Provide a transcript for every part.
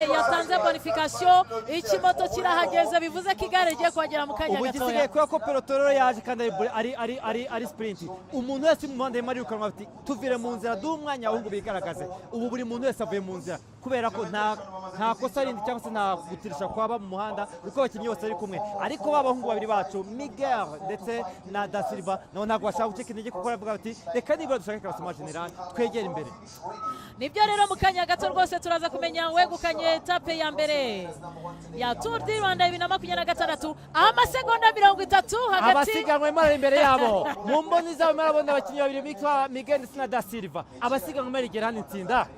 Yatanze bonification, ikimoto kirahageze, bivuze ko igare rigiye kuhagera mu kanya Ubu gatoya. Igisigaye, kubera ko peloton rero yaje kandi ari sprint, umuntu wese uri mu muhanda arimo arirukanwa, ati: "Tuvire mu nzira, duhe umwanya abahungu bigaragaze." Ubu buri muntu wese avuye mu nzira, kubera ko nta kosa rindi cyangwa se nta gutirisha kwaba mu muhanda, kuko abakinnyi bose bari kumwe. Ariko ba bahungu babiri bacu, Miguel ndetse na Da Silva, nabo ntabwo bashaka gucika intege, kuko baravuga bati: "Reka nibura dushake classement général, twegere imbere." Nibyo rero, mu kanya gato rwose turaza kumenya wegukanye étape ya mbere ya Tour du Rwanda 2026. Amasegonda 30 hagati. Abasiganwa barimo barara imbere yabo, mu mboni zabo barabona abakinnyi babiri bitwa Miguel ndetse na Da Silva. Abasiganwa barigera hano itsinda.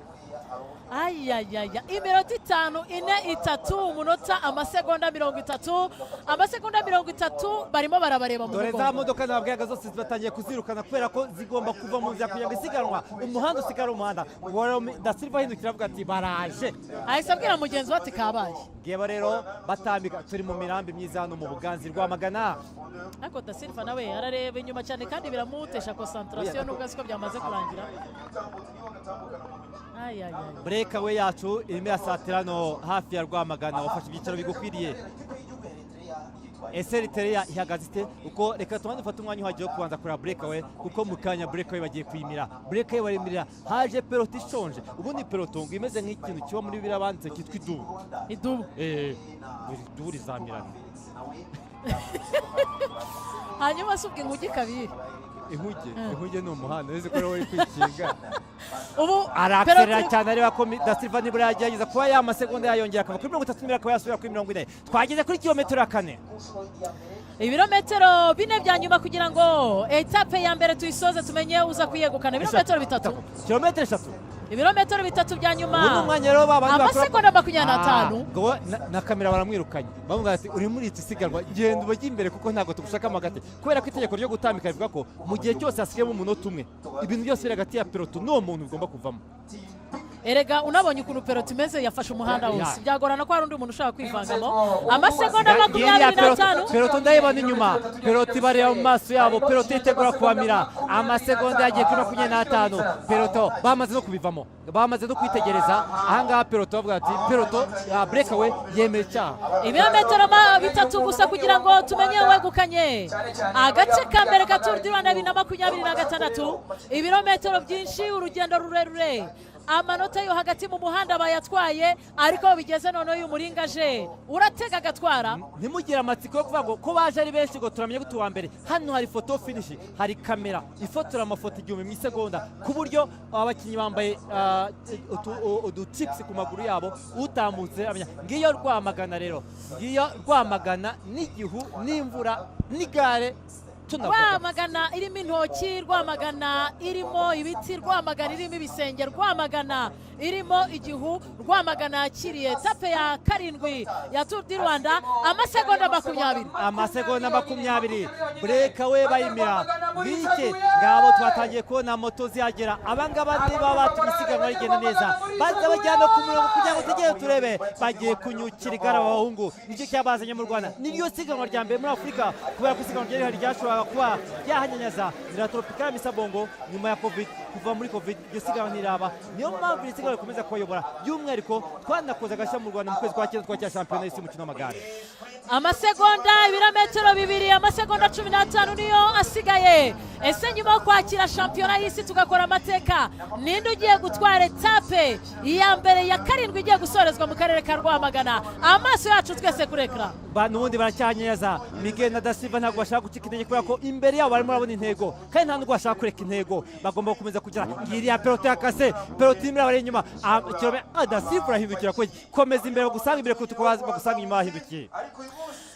Ayayaya, iminota 5, 4, 3, umunota, amasegonda 30, amasegonda 30, barimo barabareba mu Dore za mugongo. modoka nababwiraga zose batangiye kuzirukana, kubera ko zigomba kuva mu nzira kugira ngo isiganwa umuhanda usigare umuhanda. Ubwo rero Da Silva ahindukira avuga ati: "Baraje." Ahise abwira mugenzi we ati: "Kabaye." Ngiye rero batambika, turi mu mirambi myiza hano mu Buganzi, Rwamagana. Ariko Da Silva nawe arareba inyuma cyane kandi biramutesha concentration, nubwo azi ko byamaze kurangira. Ayayaya. Breakaway yacu irimo irasatira hano hafi ya Rwamagana. Wafashe ibyicaro bigukwiriye. Ese Eritrea ihagaze ite? Uko reka tubanze dufate umwanya uhagije wo kubanza kureba breakaway, kuko mu kanya breakaway bagiye kuyimira. Breakaway baremirira, haje peloton ishonje. Ubundi peloton ngo imeze nk'ikintu kiba muri biriya banditse cyitwa idubu. Idubu. Idubu rizamirana. Hanyuma se ubwo inkuge kabiri? Inkuge, inkuge ni umuhanda uzi ko rero uri kwikinga. Ubu Araakserera peloton cyane, areba ko Da Silva nibura yagerageza kuba ya masegonda yayongera, akava kuri 32 akaba yasubira kuri 40. Twageze kuri kilometero ya 4. Ibirometero 4 bya nyuma kugira ngo étape ya mbere tuyisoze, tumenye uza kuyegukana. Ibirometero 3. Kilometero 3. Ibirometero 3 bya nyuma. Ubu ni umwanya rero ba bandi bakora Amasegonda 25. Ah, ngo na kamera baramwirukanye, bamubwira ati: "Uri muri iki siganwa, genda ubajye imbere kuko ntabwo tugushakamo hagati," kubera ko itegeko ryo gutambika rivuga ko mu gihe cyose hasigayemo umunota umwe, ibintu byose biri hagati ya peloton n'uwo muntu bigomba kuvamo. Erega unabonye ukuntu peloton imeze, yafashe umuhanda wose, byagorana ko hari undi muntu ushobora kwivangamo. Amasegonda 25. Peloton ndayibona inyuma, peloton ibareba mu maso yabo, peloton itegura kubamira. Amasegonda yagiye kuri 25. Peloton bamaze no kubivamo, bamaze no kwitegereza ahangaha peloton, bavuga ati peloton ya breakaway yemeye icyaha. Ibirometero 3 gusa kugira ngo tumenye uwegukanye agace ka mbere ka Tour du Rwanda 2026. Ibirometero byinshi, urugendo rurerure, amanota yo hagati mu muhanda bayatwaye, ariko aho bigeze noneho uyu muringa aje uratega agatwara. Ntimugire amatsiko yo kuvuga ngo ko baje ari benshi ngo turamenya gute uwa mbere. Hano hari photo finish, hari kamera ifotora amafoto 1000 mu isegonda, ku buryo abakinnyi bambaye uduchips ku maguru yabo, utambutse amenya. Ngiyo Rwamagana rero, ngiyo Rwamagana n'igihu n'imvura n'igare tunavuga. Rwamagana irimo intoki, Rwamagana irimo ibiti, Rwamagana irimo ibisenge, Rwamagana irimo igihu. Rwamagana yakiriye étape ya karindwi ya Tour du Rwanda. Amasegonda 20. Amasegonda 20, breakaway bayimira ngike. Ngabo twatangiye kubona moto zihagera. Abangaba niba batumye isiganwa rigenda neza, baza bajyana ku murongo kugira ngo tugere turebe. Bagiye kunyukira igare aba bahungu, nicyo cyabazanye mu Rwanda. Niryo siganwa rya mbere muri Afurika, kubera ko isiganwa ryari rihari ryashoboraga kuba ryahanyanyaza ni La Tropicale Amissa Bongo. Nyuma ya Covid, kuva muri Covid iryo siganwa ntiraba, niyo mpamvu iri siganwa rikomeza kubayobora. By'umwihariko twanakoze agashya mu Rwanda mu kwezi kwa cyenda, twakira shampiyona y'isi y'umukino w'amagare. Amasegonda, ibirometero 2, amasegonda 15 niyo asigaye. Ese nyuma yo kwakira shampiyona y'isi tugakora amateka, ninde ugiye gutwara étape ya mbere ya karindwi igiye gusorezwa mu karere ka Rwamagana? Amaso yacu twese kuri écran. N'ubundi baracyanyaza. Miguel na Da Silva ntabwo bashaka gucika intege, kubera ko imbere yabo barimo barabona intego, kandi nta nubwo bashaka kureka intego, bagomba gukomeza kugira. Ngiriya peloton yakase, peloton irimo irabari inyuma. Da Silva urahindukira kweli, komeza imbere bagusanga imbere kuruta uko bagusanga inyuma bahindukiye.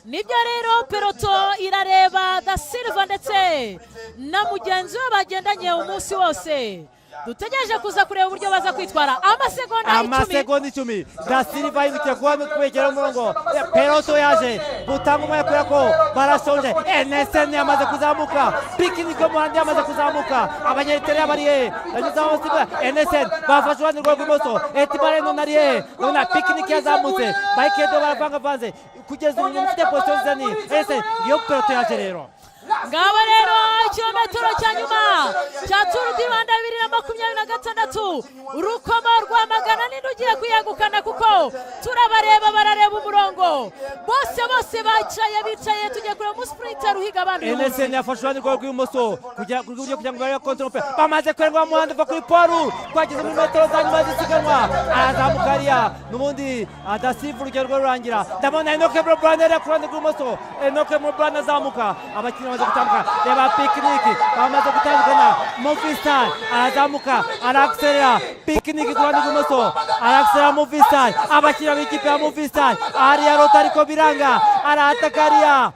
Nibyo rero, peloton irareba Da Silva ndetse na mugenzi we bagendanye umunsi wose. Dutegereje kuza kureba uburyo baza kwitwara. Amasegonda 10. Amasegonda 10. Da Silva ahindukira kuba kwegera umurongo. Peloton yaje gutanga umwanya kubera ko barashonje. NSN yamaze kuzamuka, Picnic Muhandi yamaze kuzamuka. Abanyariteri bari he? Banyuze amasiga NSN bafashe uruhande rwa rw'imoso. Etibareno nari he? Ndabona Picnic yazamutse, Bayikedo baravangavanze. Kugeza ubu umuntu ufite position nziza ni NSN. Iyo peloton yaje rero. Ngabo rero ikirometero cya nyuma cya Tour du Rwanda 2026, Rukomo, Rwamagana, ninde ugiye kuyegukana? Kuko turabareba, barareba umurongo bose bose, bicaye bicaye. Tugiye kureba umusprinter uhiga abandi uyu munsi. Eneseni yafashe uruhande rwawe rw'ibumoso kugira rw'iburyo kugira ngo barebe kontra. Bamaze kurenga wa muhanda uva kuri poru, twageze muri metero za nyuma z'isiganwa. Arazamuka hariya n'ubundi adasiva, urugendo rwe rurangira. Ndabona Enoke Mulubrhan hariya ku ruhande rw'ibumoso. Enoke Mulubrhan azamuka, abakinnyi bamaze gutambuka. Reba Picnic, bamaze gutandukana. Movistar arazamuka, arakiserera. Picnic ku ruhande rw'ibumoso arakiserera Movistar. Abakinnyi b'ikipe ya Movistar hariya rota, ariko biranga, arataka hariya.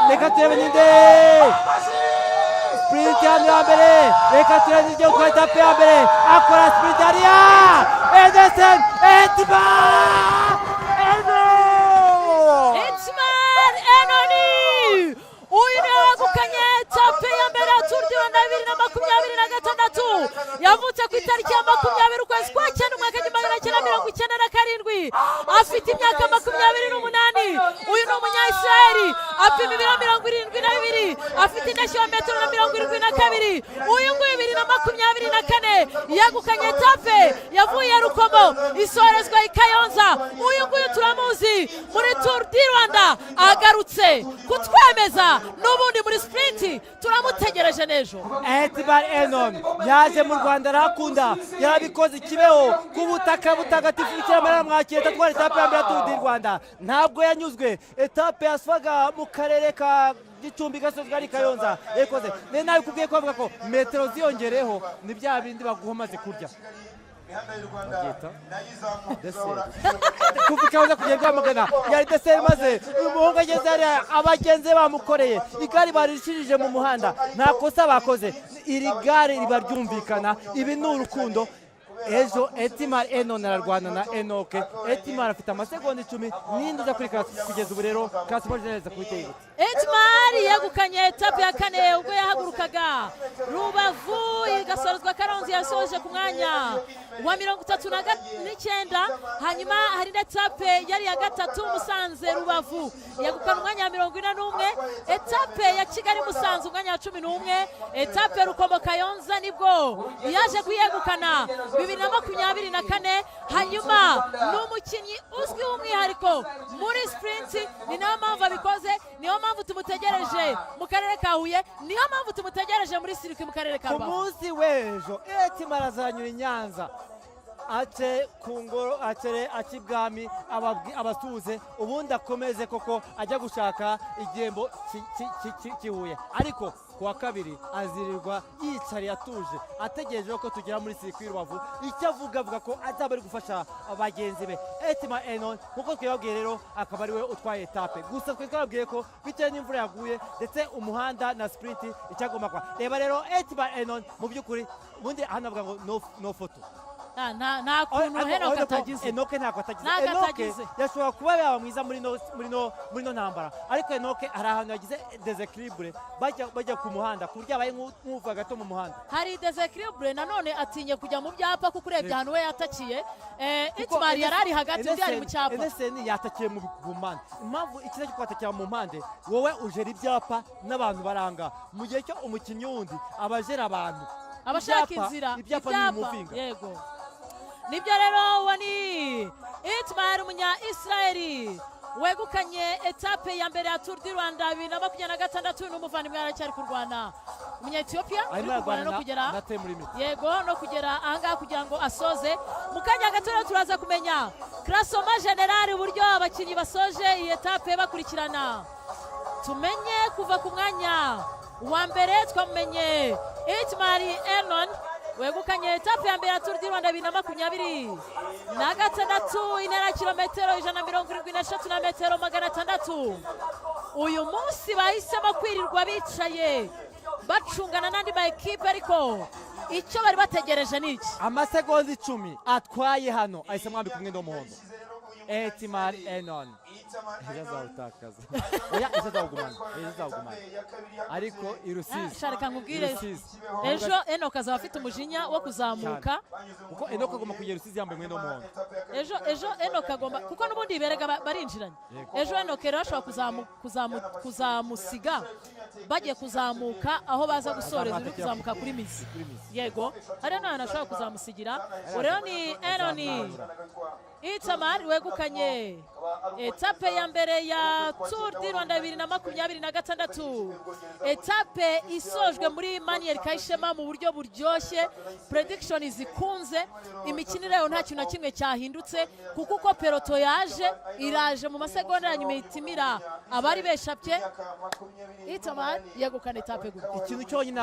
Reka turebe ninde sprint hano ya mbere. Reka turebe ninde utwaye étape ya mbere. Akora sprint hariya, Edesen Etima Eno. Etimar Enoni, uyu niwe wegukanye étape ya mbere ya Tour du Rwanda 2026. Yavutse ku itariki ya 20 ukwezi kwa cyenda umwaka 1997, afite imyaka 28. Uyu ni Umunyayisiraheli, apima ibiro 72, afite indeshyo ya metero na 72. Uyu nguyu 2024 yegukanye étape yavuye Rukomo isorezwa i Kayonza. Uyu nguyu turamuzi muri Tour du Rwanda, agarutse kutwemeza n'ubundi muri sprint, turamutegereje n'ejo. Etibar Enon yaje mu Rwanda arahakunda, yarabikoze ikibeho ku butaka butagatifu. Bikira Mariya aramwakira, atwara étape ya mbere ya Tour du Rwanda. Ntabwo yanyuzwe, étape yaswaga mu karere ka Gicumbi gasozwa ari Kayonza yakoze. Rero nabikubwiye ko bavuga ko metero ziyongereho ni bya bindi baguha umaze kurya. Babyita dessert. Kuva i Kayonza kugera Rwamagana yari dessert. Maze uyu muhungu ageze hariya, abagenzi bamukoreye igare barishirije mu muhanda, nta kosa bakoze. Iri gare riba ryumvikana, ibi ni urukundo. Ejo Etimar Enon ararwana na Enoke. Etimar afite amasegonda 10. Ninde uza kuri kugeza ubu rero classement neza kubiteye gute? Etimar yegukanye étape ya kane ubwo yahagurukaga Rubavu igasorezwa Karongi, yasoje ku mwanya wa 39. Hanyuma hari n'étape yari iya gatatu, Musanze Rubavu, yegukana umwanya wa 41. Étape ya Kigali Musanze, umwanya wa 11. Étape Rukomo Kayonza nibwo yaje kuyegukana 2024. Hanyuma ni umukinnyi uzwi w'umwihariko muri sprint, ni nayo mpamvu abikoze, niyo mpamvu tumutegereje mu karere ka Huye, niyo mpamvu tumutegereje muri circuit mu karere ka Ku Rubavu. munsi w'ejo Etimar azanyura i Nyanza, ace ku ngoro, acere ace ibwami, abasuhuze, ubundi akomeze koko ajya gushaka igihembo cy'i Huye. Ariko ku wa kabiri azirirwa yicariye atuje, ategereje ko tugera muri circuit Rubavu. Icyo avuga, avuga ko azaba ari gufasha bagenzi be. Etima Enon nkuko twibabwiye rero akaba ariwe utwaye étape. Gusa twe twababwiye ko bitewe n'imvura yaguye ndetse umuhanda na sprint icyagomba kwa. Reba rero Etima Enon, mu by'ukuri ubundi hano avuga ngo no, no photo. Nta kuntu Henoke atagize. Enoke ntabwo atagize. Ntabwo Enoke atagize. yashobora kuba yaba mwiza muri no ntambara, ariko Enoke hari ahantu yagize déséquilibre bajya ku muhanda, ku buryo yabaye nk'uva gato mu muhanda. Hari déséquilibre, nanone atinye kujya mu byapa, kuko urebye ahantu we yatakiye, Kuko Itimari yari ari hagati, undi ari mu cyapa. Eneseni yatakiye mu mpande. Impamvu ikiza cyo kwatakira mu mpande, wowe ujera ibyapa n'abantu baranga, mu gihe cyo umukinnyi wundi aba ajera abantu. Abashaka Ibyapa- inzira. Ibyapa ntibimuvinga. Yego, nibyo rero. Uwo ni Itmar, umunya Israeli wegukanye étape ya mbere ya Tour du Rwanda 2026. N'umuvandimwe aracyari kurwana, umunya Ethiopia uri Arimo kurwana ararwana no kugera na time limit. Yego, no kugera ahangaha kugira ngo asoze. Mu kanya gato rero turaza kumenya classement général, uburyo abakinnyi basoje iyi étape bakurikirana. Tumenye kuva ku mwanya wa mbere, twamumenye Itmari Enon wegukanye étape ya mbere ya Tour du Rwanda 2026, intera ya kilometero 173 na metero 600. Uyu munsi bahisemo kwirirwa bicaye bacungana n'andi ma ekipe, ariko icyo bari bategereje ni iki? Amasegonda 10 atwaye hano ahise amwambika umwenda w'umuhondo. Etimar Enon. Ejo azawutakaza. Oya, ejo azawugumana, ejo azawugumana, ariko i Rusizi Sha, reka nkubwire. I Rusizi. Ejo Enoch azaba afite umujinya wo kuzamuka. Kuko Enoch agomba kugera Rusizi yambaye umwenda w'umuhondo. Ejo Enoch agomba, kuko n'ubundi berega barinjiranye. Ejo Enoch rero ashobora kuzamusiga bagiye kuzamuka aho baza gusoreza, uri kuzamuka kuri Mizi. Kuri Mizi. Yego, hariya n'ahantu ashobora kuzamusigira. Ubu rero ni Enon Itamar wegukanye etape ya mbere ya Tour du Rwanda 2026, etape isojwe muri Manière Kayishema mu buryo buryoshye, prediction zikunze, imikinire yayo nta kintu na kimwe cyahindutse, kuko uko peloton yaje iraje mu masegonda ya nyuma itimira abari beshapye. Itamar yegukana etape gutya. Ikintu cyonyine.